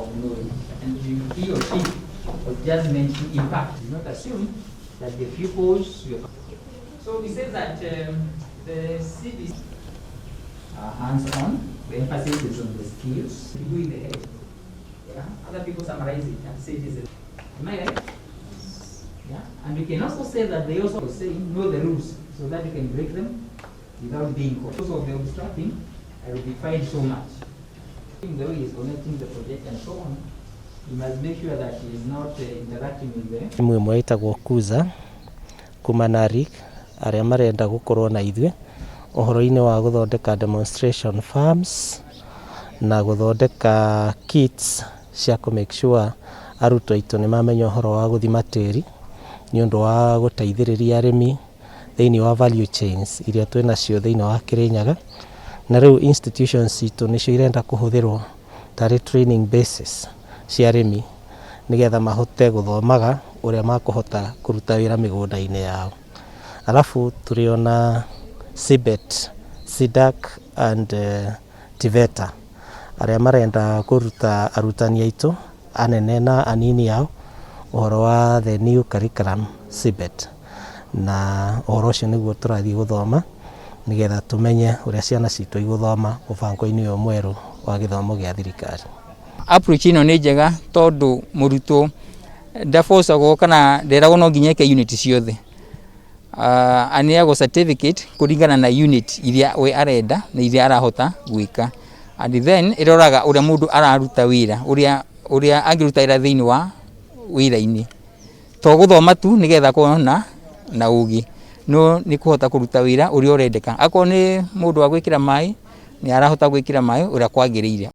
Of knowledge. And he or she was just meant to impact. Do not assume that the pupils. So we say that the CBC are hands-on. The emphasis is on the skills. You do in the head. Yeah. Other people summarize it and say it is. Am I right? Yeah. And we can also say that they also say know the rules so that you can break them without being caught. Because of the obstructing, I will be fined so much. The way he's connecting the project and so on, he must make sure that he is not interacting with the Timu ĩmwe ĩtagwo Kuza kuma Narik arĩa marenda gũkorwo na ithuĩ ũhoro-inĩ wa gũthondeka demonstration farms na gũthondeka kits cia kũ make sure arutwo aitũ nĩ mamenya ũhoro wa gũthima tĩri nĩ ũndũ wa gũteithĩrĩria arĩmi thĩinĩ wa value chains iria twĩ nacio thĩinĩ wa Kirinyaga. Na rĩu institutions citũ nĩcio irenda kũhũthĩrwo tarĩ training basis cia arĩmi nĩgetha mahote gũthomaga ũrĩa makũhota kũruta wĩra mĩgũnda-inĩ yao. Alafu tũrĩ ona CBET, CDAC and TVETA arĩa marenda kũruta arutani aitũ anene na anini ao ũhoro wa the new curriculum CBET, na ũhoro ũcio nĩguo tũrathiĩ gũthoma nĩgetha tũmenye ũrĩa ciana citũ igũthoma mũbango-inĩ ũyũ mwerũ wa gĩthomo gĩa thirikari. Approach ĩno nĩ njega tondũ mũrutwo ndabocagwo kana nderagwo no nginya eke unit ciothe. Aneagwo certificate kũringana na unit iria we arenda na iria arahota gwĩka, and then ĩroraga ũrĩa mũndũ araruta wĩra, ũrĩa angĩruta wĩra thĩinĩ wa wĩra-inĩ, to gũthoma tu nĩgetha akorwo na ũgĩ, no nĩ kũhota kũruta wĩra ũrĩa ũrendeka. Akorwo nĩ mũndũ wa gwĩkĩra maĩ, nĩ arahota gwĩkĩra maĩ ũrĩa kwagĩrĩire.